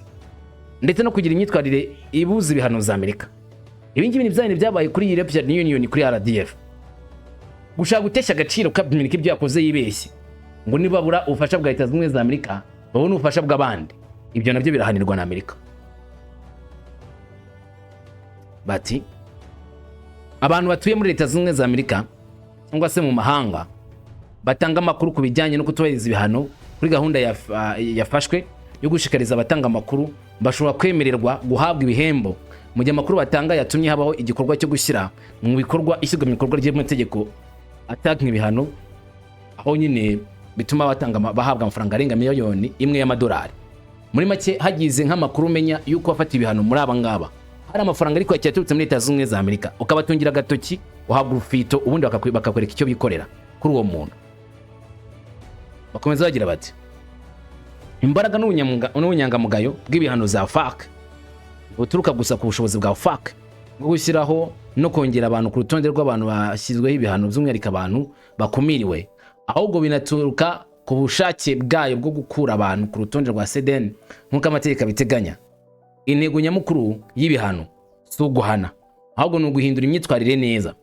ndetse no kugira imyitwarire ibuza ibihano za Amerika. Ibi ngibi ni bya bintu byabaye kuri European Union, kuri RDF, gushaka gutesha agaciro ko ibyo yakoze yibeshye, ngo nibabura ubufasha bwa Leta Zunze Ubumwe za Amerika babone ubufasha bw'abandi. Ibyo nabyo birahanirwa na Amerika. Bati abantu batuye muri Leta Zunze Ubumwe za Amerika cyangwa se mu mahanga batanga amakuru ku bijyanye no kutubahiriza ibihano kuri gahunda yafashwe yo gushishikariza abatanga amakuru bashobora kwemererwa guhabwa ibihembo mu gihe amakuru batanga yatumye habaho igikorwa cyo gushyira mu bikorwa ishyirwa mu bikorwa ry'amategeko atanga ibihano, aho nyine bituma batanga bahabwa amafaranga arenga miliyoni 1 y'amadolari. Muri make, hagize nk'amakuru umenya y'uko wafata ibihano muri aba ngaba hari amafaranga ariko yaturutse muri Leta Zunze Ubumwe za Amerika, ukabatungira agatoki, uhabwa urufito, ubundi bakakwereka icyo bikorera kuri uwo muntu. Bakomeza bagira bati imbaraga n'ubunyangamugayo bw'ibihano za OFAC buturuka gusa ku bushobozi bwa OFAC bwo gushyiraho no kongera abantu ku rutonde rw'abantu bashyizweho ibihano, by'umwihariko abantu bakumiriwe, ahubwo binaturuka ku bushake bwayo bwo gukura abantu ku rutonde rwa CDN nk'uko amategeko abiteganya. Intego nyamukuru y'ibihano si uguhana, ahubwo ni uguhindura imyitwarire neza.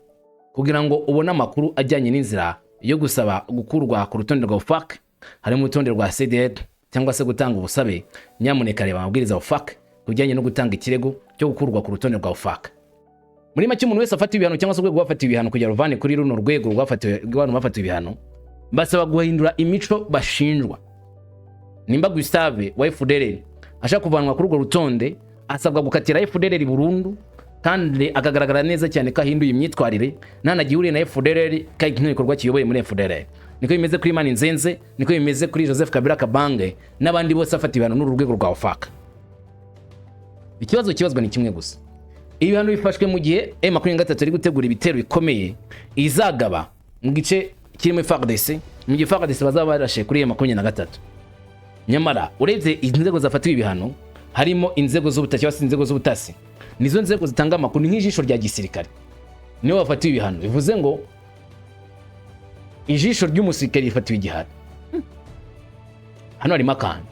Kugira ngo ubone amakuru ajyanye n'inzira yo gusaba gukurwa ku rutonde rwa OFAC, harimo urutonde rwa CDN cyangwa se gutanga ubusabe, nyamuneka reba amabwiriza ya OFAC ku bijyanye no gutanga ikirego cyo gukurwa ku rutonde rwa OFAC. Muri make, umuntu wese afata ibihano cyangwa se urwego rwafatiwe ibihano, kugira ruvane kuri runo rwego rwafatiwe, rw'abantu bafatiwe ibihano, basaba guhindura imico bashinjwa. Nimba Gustave wa FDLR ashaka kuvanwa kuri urwo rutonde, asabwa gukatira FDLR burundu kandi akagaragara neza cyane ko ahinduye imyitwarire, ntanagihuriye na FDLR kandi n'igikorwa kiyoboye muri FDLR. Niko bimeze kuri Mani Nzenze, niko bimeze kuri Joseph Kabila Kabange n'abandi bose afata ibihano n'uru rwego rwa OFAC. Ikibazo kibazwa ni kimwe gusa: ibihano bifashwe mu gihe M23 iri gutegura ibitero bikomeye izagaba mu gice kirimo FARDC, mu gihe FARDC bazaba barashe kuri M23. Nyamara urebye inzego zafatiwe ibihano, harimo inzego z'ubutasi cyangwa se inzego z'ubutasi, nizo nzego zitanga amakuru, ni nk'ijisho rya gisirikare, nibo bafatiwe ibihano. Bivuze ngo ijisho ry'umusirikare rifatiwe igihano. Hano harimo akantu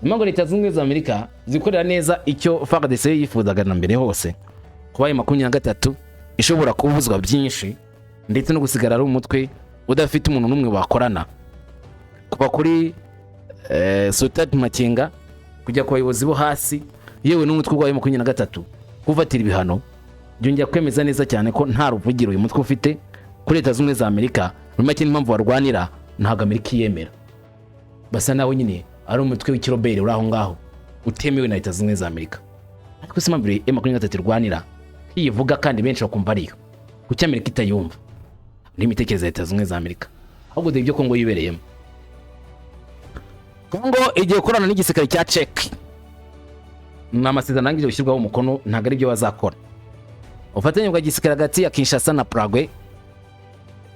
nyuma ngo Leta Zunze Ubumwe za Amerika zikorera neza icyo FARDC yifuzaga na mbere hose, kuba ayo 23 ishobora kubuzwa byinshi ndetse no gusigara ari umutwe udafite umuntu n'umwe wakorana, kuva kuri Sultan Makenga kujya ku bayobozi bo hasi, yewe n'umutwe wayo 23. Kufatira ibihano byongera kwemeza neza cyane ko nta ruvugiro uyu mutwe ufite kuri Leta Zunze Ubumwe za Amerika. Muri make, n'impamvu barwanira ntabwo Amerika iyemera, basa naho nyine ari umutwe w'ikirobere uri aho ngaho utemewe na Leta Zunze Ubumwe za Amerika. Ariko si impamvu M23 irwanira iyivuga kandi benshi bakumva ariyo, kuki Amerika itayumva? Ni imitekerereze ya Leta Zunze Ubumwe za Amerika. Ahubwo dore ibyo Kongo yibereyemo. Kongo igiye gukorana n'igisirikare cya Czech, ni amasezerano arangije gushyirwaho umukono, ntabwo ari byo bazakora. Ubufatanye bwa gisirikare hagati ya Kinshasa na Prague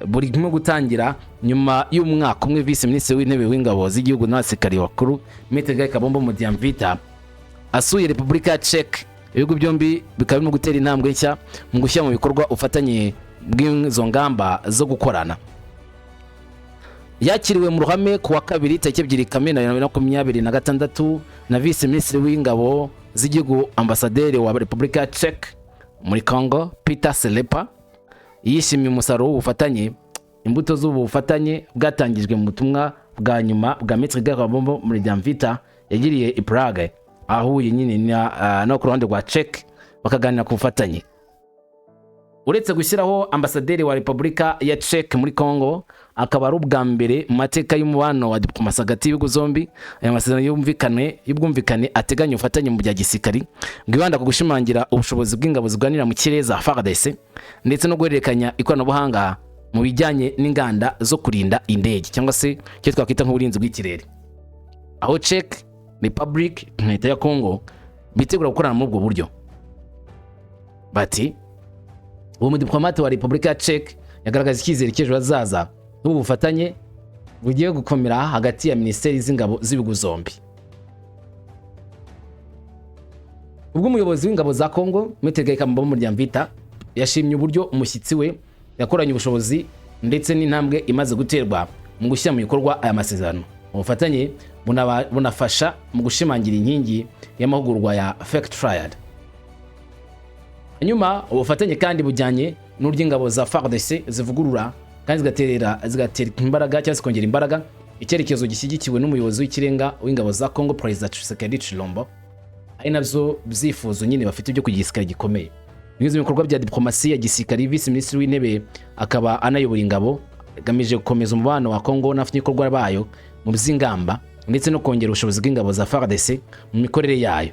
burimo gutangira nyuma y'umwaka umwe visi minisitiri w'intebe w'ingabo z'igihugu n'abasirikari bakuru, Maître Guy Kabombo Mudiamvita, asuye Repubulika ya Czech. Ibihugu byombi bikaba birimo gutera intambwe nshya mu gushyira mu bikorwa ubufatanye bw'izo ngamba zo gukorana. Yakiriwe mu ruhame ku wa kabiri tariki 2 Kamena 2026 na visi minisitiri w'ingabo z'igihugu, ambasaderi wa Repubulika ya Czech muri Congo, Peter Selepa. Yishimiye umusaruro w'ubufatanye, imbuto z'ubu bufatanye bwatangijwe mu butumwa bwa nyuma bwa Maître Guy Kabombo Mudiamvita yagiriye i Prague, ahuye nyine no ku ruhande rwa Czech bakaganira ku bufatanye. Uretse gushyiraho ambasaderi wa Repubulika ya Czech muri Congo, akaba ari ubwa mbere mu mateka y'umubano wa diplomasi hagati y'ibihugu zombi, aya masezerano y'ubwumvikane ateganya ubufatanye mu bya gisirikari bwibanda ku gushimangira ubushobozi bw'ingabo zirwanira mu kirere za FARDC ndetse no guhererekanya ikoranabuhanga mu bijyanye n'inganda zo kurinda indege, cyangwa se icyo twakwita nk'uburinzi bw'ikirere, aho Czech Republic na leta ya Congo bitegura gukorana muri ubwo buryo. Bati uwo mudiplomate wa Repubulika ya Czech yagaragaza icyizere cy'ejo hazaza n'ubu bufatanye bugiye gukomera hagati ya minisiteri z'ingabo z'ibihugu zombi. Ubwo umuyobozi w'ingabo za Congo, Maître Guy Kabombo Mudiamvita, yashimye uburyo umushyitsi we yakoranye ubushobozi ndetse n'intambwe imaze guterwa mu gushyira mu bikorwa aya masezerano. Ubufatanye bunafasha mu gushimangira inkingi y'amahugurwa ya Fake Triad. Hanyuma ubufatanye kandi bujyanye n'uburyo ingabo za FARDC zivugurura kandi zigatera imbaraga cyangwa zikongera imbaraga icyerekezo gishyigikiwe n'umuyobozi w'ikirenga w'ingabo za Congo, Perezida Tshisekedi Tshilombo, ari nabyo byifuzo nyine bafite byo kugira igisirikare gikomeye. Binyuze mu bikorwa bya diplomasi ya gisirikare, visi minisitiri w'intebe akaba anayobora ingabo agamije gukomeza umubano wa Congo n'abafatanyabikorwa bayo mu by'ingamba ndetse no kongera ubushobozi bw'ingabo za FARDC mu mikorere yayo.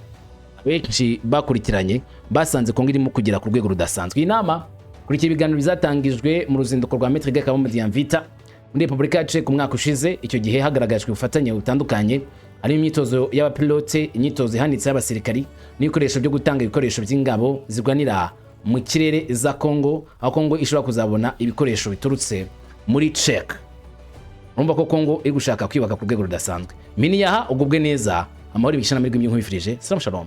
Benshi bakurikiranye basanze Congo irimo kugera ku rwego rudasanzwe. Iyi nama kurikira ibiganiro bizatangijwe mu ruzinduko rwa Maître Guy Kabombo Mudiamvita muri Repubulika ya Czech umwaka ushize. Icyo gihe hagaragajwe ubufatanye butandukanye, harimo imyitozo y'abapilote, imyitozo ihanitse y'abasirikari n'ibikoresho byo gutanga ibikoresho by'ingabo zirwanira mu kirere za Congo, aho Congo ishobora kuzabona ibikoresho biturutse muri Czech. Urumva ko Congo iri gushaka kwiyubaka ku rwego rudasanzwe. Miniyaha ugubwe neza, amahoro, imigisha n'amahirwe, nkwifurije. Salam shalom.